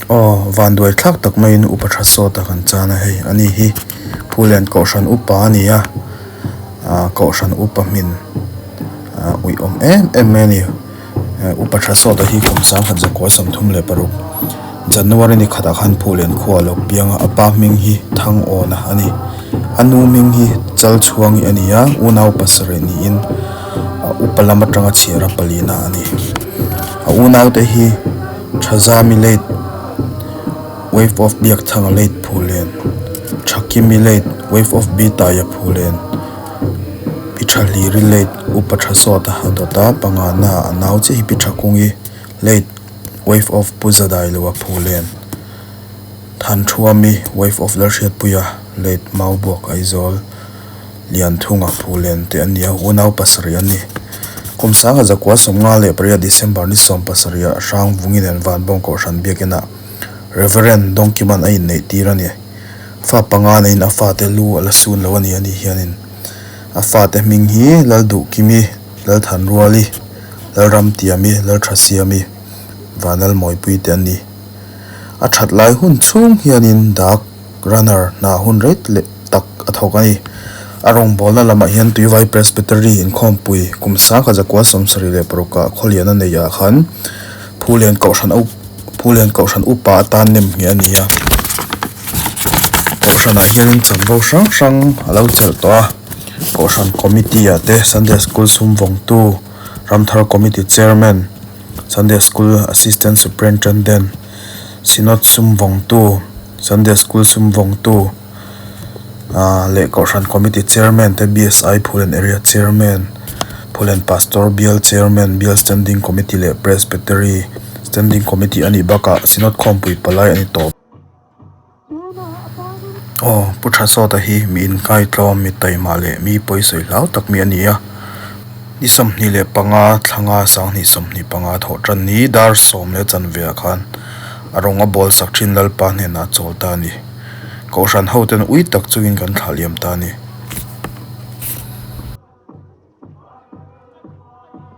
Aw vanduai thlak tak maiin upa tha sawt a kan chan a hei ani hi Phulian kohhran upa a ni a ah kohhran upa hmin ah uih awm em em mai a ni upa tha sawt a hi kum sangkhat zakua 36 January ni khatah khan Phulian khua a lo piang a a pa hming hi Thangawna a ni a nu hming hi Chalchhuangi a ni a unau pasarih niin a upa lam atanga chhiar a palina a ni a unaute hi. Thazami late wave of Biakthanga late Phulen Thakimi late wave of Bitaia Phulen Pi Thahliri late Upa Thasawta a dawt a pangana a nau chiah hi Pi Thakungi late wave of Pu Zadailoa Phulen Thanthuami wave of Lalhriatpuia late Maubuak Aizawl. Lianthunga Phulen te an ni a, unau pasarih an ni. Kum sanga zakua 58 December ni 17 ah Hrangvungi nen Vanbawng Kohhran biakinah Reverend Dawngkiman a inneih tir a ni. Fa panga neiin a fate lu a la sun lo a ni a nih hianin a fate hming hi Lalduhkimi, Lalthanruali, Lalramtiami, Lalthasiami, Vanlalmawipui te an ni. A that lai hun chhung hianin dak. Runner hna hun rei leh tak a thawk a ni. A rawngbawlna lamah hian Tuivai Presbytery inkhawmpui kum 1976 ah khawlian a neih ah khan Phulian Kohhran up Phulian Kohhran upa atan nem ngheh a ni a. Kohhranah hianin chanvo hrang hrang a lo chelh tawh a. Kohhran Committee ah te Sunday School sumvawngtu, Ramthar Committee Chairman, Sunday School Assistant Superintendent, Synod sumvawngtu, Sunday School sumvawngtu ah leh Kohhran Committee Chairman te BSI Phulen Area Chairman, Phulen Pastor Bial Chairman, Bial Standing Committee leh Presbytery Standing Committee a nih bakah Synod khawmpui palai a ni tawp. Aw Pu Thasawta hi mi inkaitlawm, mi taima leh mi pawisawi hlau tak mi a ni a. Ni 25 thlanga 2025 thawh tan ni dar sawm leh chanve ah khan a rawng a bawl sak thin Lalpa hnenah a chawl ta a ni. Kohhran ho ten ui tak chungin kan thlah liam ta a ni.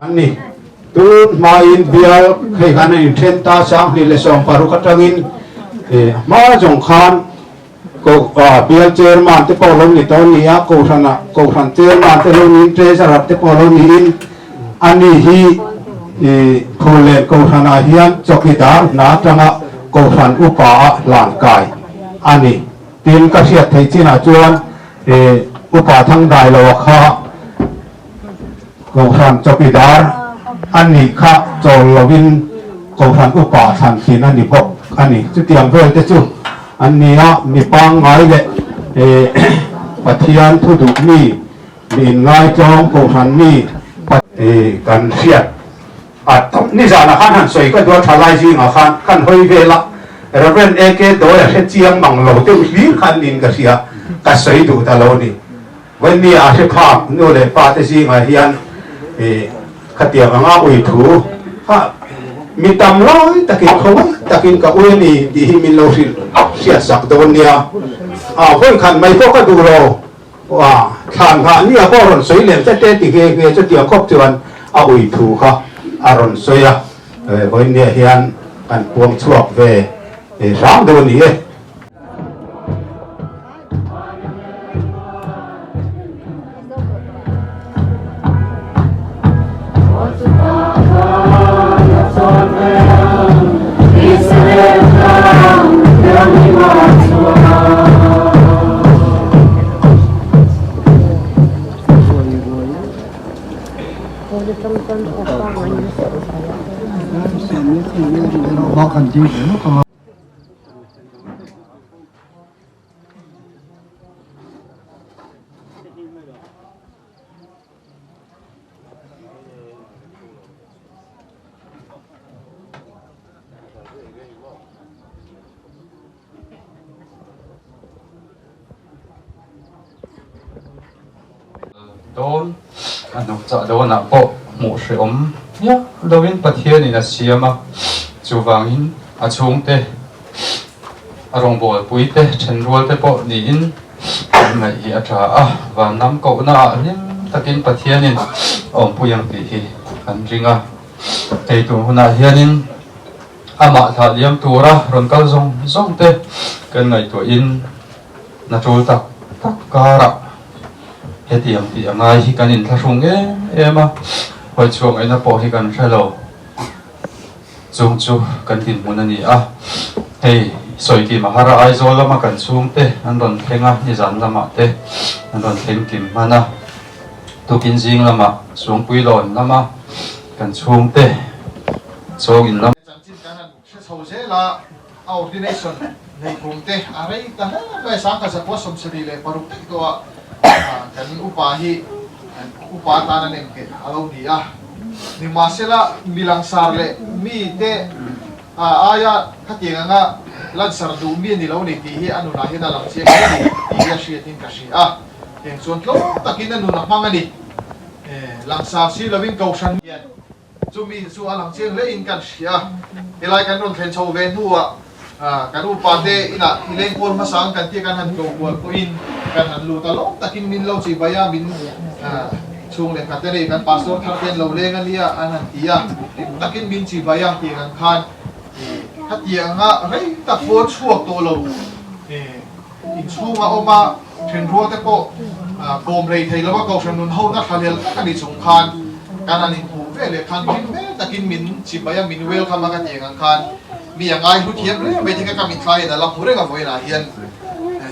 An ni. Tun hmain bial hei khan an inthen ta 2016 atangin hma zawng khan bial chairman te pawh lo ni tawh a ni a, kohhran ah kohhran chairman te lo niin treasurer te pawh lo niin ani hi Phullen kohhran ah hian chawkidar hna atanga kohhran upa ah hlan kai a ni. Tin ka hriat theih chinah chuan Upa Thangdai lo a kha Kohhran chawkidar a nih kha chawl lovin Kohhran upa thlan thin a ni bawk a ni. Chutiang vel te chu an ni a, mi pangngai leh Pathian thu duh mi, mi inngaitawng Kohhran mi kan hriat a tam. Nizanah khan han sawi ka duh a, thalai zingah khan kan hawi vel a, Rev. AK Dawi a hre chiang mang lo deuh hlir khan niin ka hria, ka sawi duh ta lo a ni. Vawinia a hre phak nu leh pa te zingah hian khatiang anga ui thu kha mi tam lai takin khawngaih takin ka ui a ni tih hi min lo hrilh hriat sak dawn nia. A vawikhat mai pawh ka duh lo. A thlan nghah nia pawh a rawn sawi lem te te ti nghe nghe chutiang khawp chuan a ui thu kha a rawn sawi a. Vawinia hian kan puang chhuak ve hram deuh a ni e. Dawn a hnuk chah dawnah pawh hmuh hrehawm miah loin Pathianin a siam a, chuvangin a chhungte A rawngbawlpui te, thenrual te pawh niin an ngaih hi a tha a, vanlam kohna ah hlim takin Pathianin a awmpui ang tih hi kan ring a. Hei tur hunah hianin Amah thlah liam tura rawn kal zawng zawng te kan ngaihtuahin na tul tak tak karah hetiang tih a ngai hi kan inthlahrung em em a, hawi chhuak ngaihna pawh hi kan hre lo. Chung chu kan dinhmun a ni a, hei sawi kim a har a, Aizawl lama kan chhungte an rawn thleng a, nizan lamah te an rawn thleng kim hman a, tukin zing lamah Suangpuilawn lama kan chhungte chawng in lam. Chanchin kan han hre chho zel a, a ordination nei kum te a rei ta hle mai, Sangkazakua 76 daih tawh a kan upa hi upa atan an engkeh a lo ni a. Nimahsela, mi langsar leh mite aia khatiang anga lansar duh mi a ni lo ni tih hi a nunah hian a lang chiang hle a ni tih hi a hriatin ka hria a. Heng chuan tlawm takin a nun a hmang a ni. Langsar si lovin kohhran hian chumi chu a lang chiang hlein kan hria a. Helai kan rawn thlen chho ve hnuah Kan upa te inah i leng kual hmasa ang kan tia kan han tlo kual pawhin kan han lut a, lawm takin min lo chibai a, min chhung leh khat te nei kan pastor thar te an lo leng a nia an han ti a, hlim takin min chibai a tih ang khan khatiang anga rei tak pawn chhuak tawh lo inchhunga awm a, thenrual te pawh kawm rei thei lova kohhran nun ho na thlahlel tak a ni chung khan kan han inhmuh ve leh khan hlim hmel takin min chibai a, min welcome a ka tih ang khan Mi a ngai hlu thiam hle mai thing a ka mithlaiin a la hmu reng a vawiinah hian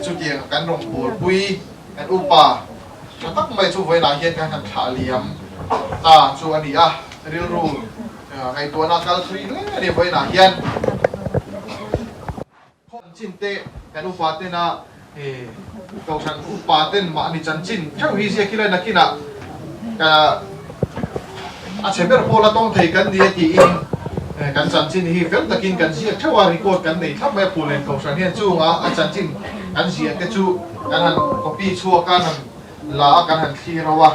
chutiang kan rawn bualpui kan upa tha tak mai chu vawiinah hian kan han thlah liam ta chu a ni a, rilru ngaihtuahna a kal thui hle a ni vawiinah hian. Chanchin te kan upa tena kohhran upa ten mahni chanchin theuh hi ziak ila nakinah ka a chhe ber pawh la tawng thei kan ni a tiin kan chanchin hi fel takin kan ziak theuh a, record kan nei thlap mai a Phulen kohhran hian chunga a chanchin kan ziah te chu kan han copy chhuak a, han la a kan han thlir ho a.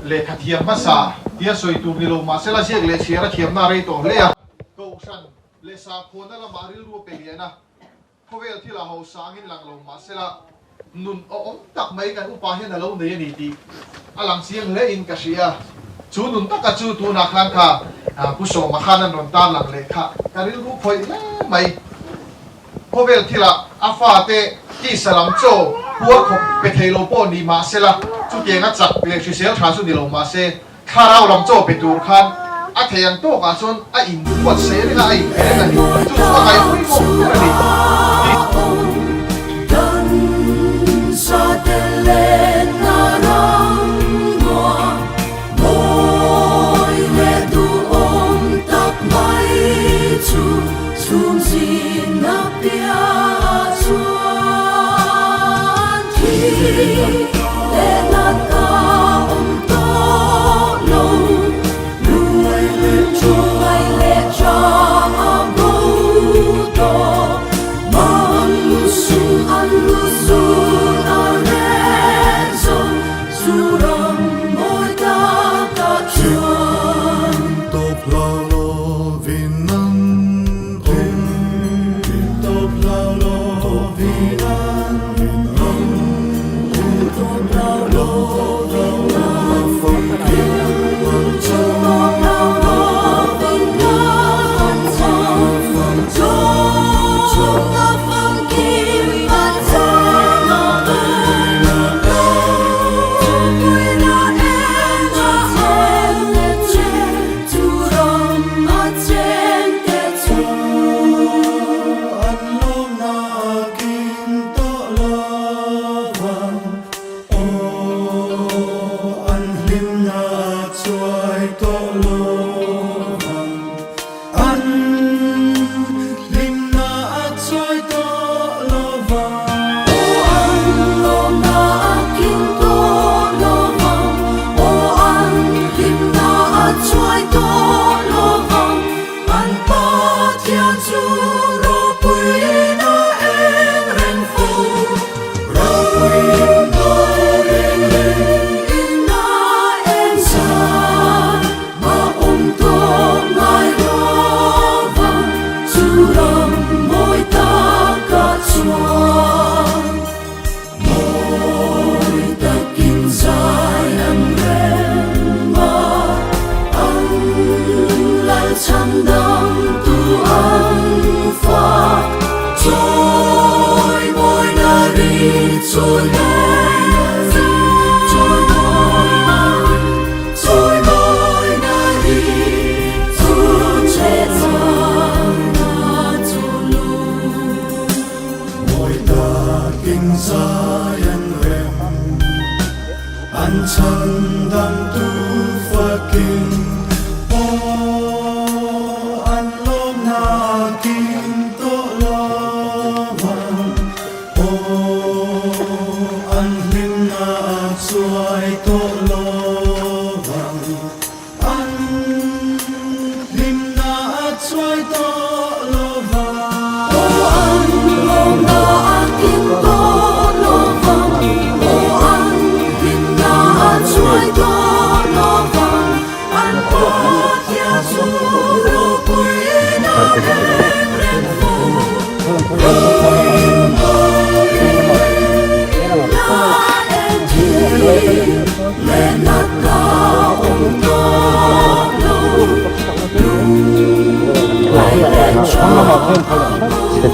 Lehkha thiam hmasa tia sawi tur ni lo mahsela ziak leh chhiar a thiamna a rei tawh hle a. Kohhran leh sakhuana lamah rilru a pe lian a, khawvel thil a hausa angin lang lo mahsela nun awhawm tak mai kan upa hian a lo nei a ni tih a lang chiang hle in ka hria. Chu nun taka chu tunah khan kha Pu Sawma khan an rawn tar lang leh kha ka rilru khawih hle mai. Khawvel thilah a fate tisa lam chaw puar khawp pe thei lo pawh ni mahsela chutiang a chak leh hrisel tha chu ni lo mahse, Thlarau lam chaw pe tur khan a thei ang tawkah chuan a in huat se reng a, a in pe reng a ni. Chu chu a ngaihpui pawh ber a ni.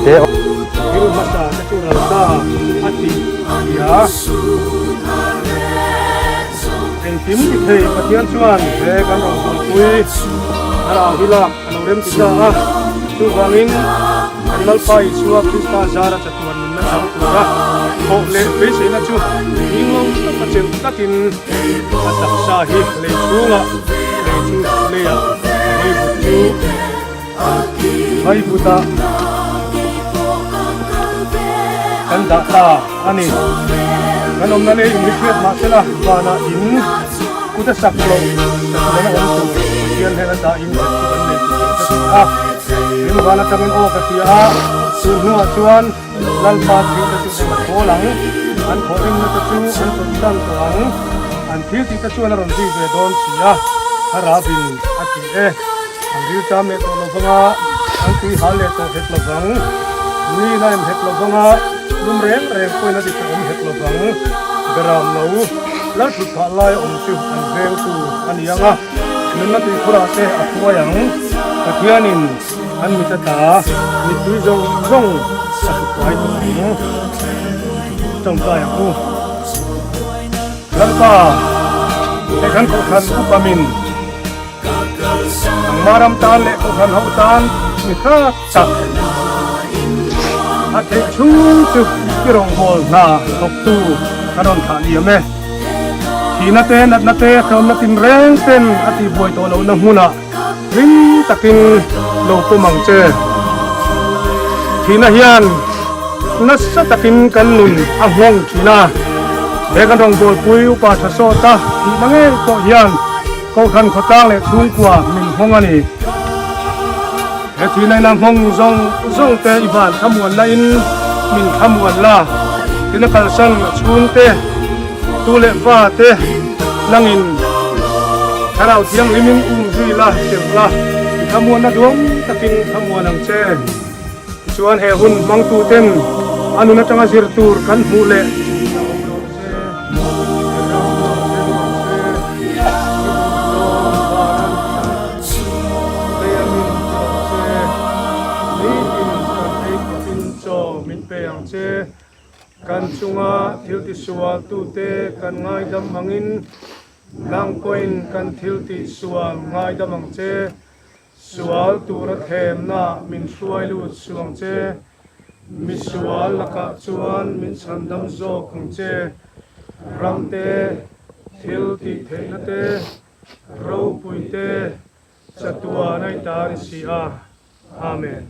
Thil hmasa te chu ral ta a ti tia. Engkim ti thei Pathian chuan he kan rawn buaipui thlarau hi lak a lo rem ti ta a, chuvangin kan Lalpa Isua Krista zara chatuan nunna chang tura thawh leh beiseina chu hming lo taka chelh tlatin a taksa hi lei chhungah lei chu leiah vaivut chu Vaivutah kan dah ta a ni. Kan awmna lei in hi hriat mah sela vanah in kut a sak loh chatuan a awm tur Pathian hnen a dah in nghet chu kan nei tih kan hre thei a. Tin van atangin aw ka hria a, chu hnuah chuan Lalpa thihna chu eng a thawl ang, an thawhrimna te chu an chawlhsan tawh ang, an thil tih te chuan a rawn zui ve dawn si a, Thlarau in a ti e. An ril tam leh tawh lo vang a, an tui hal leh tawh hek lo vang. Ni la em hek lo vang a, lum reng reng pawhin a ti tawh awm hek lo vang. Beram lo, lal thut phah lai a awm chu an veng tu a ni ang a, nunna tuikhurah te a hruai ang. Pathianin an mit a tla, mittui zawng zawng a hru fai tawh ang. Tawngtai ang u. Lalpa, hei kan kohhran upa min. Nangma ram tan leh kohhran ho tan mi hrat tak a theih chhung chu i rawngbâwl hna thawktu ka rawn thlah liam e. Thihna te, natna te, hrehawmna tinreng ten a tihbuai tawh lohna hmunah hlim takin lo pawm ang che. Thihna hian nasa takin kan nun a nghawng thin a, he kan rawngbâwlpui upa tha sawta thihna ngei pawh hian Kohhran khawtlang leh chhungkua min nghawng a ni. He thihnaina nghawng zawng zawng te i van thlamuan la in min thlamuan la, tin a kalsan a chhungte, tu leh fa te nangin Thlarau Thianghlimin um zui la, chelh la, i thlamuanna duang takin thlamuan ang che. Tichuan he hun hmangtu ten a nun atanga zir tur kan hmuh leh Kan chunga thil tisual tute kan ngaidam angin nang pawhin kan thil tihsual ngaidam ang che. Sual tura thlemna min hruai lut suh ang che. Misual lakah chuan min chhandam zawk ang che. Ram te, thil tih theihna te, ropui te, chatuan a i ta ni si a. Amen.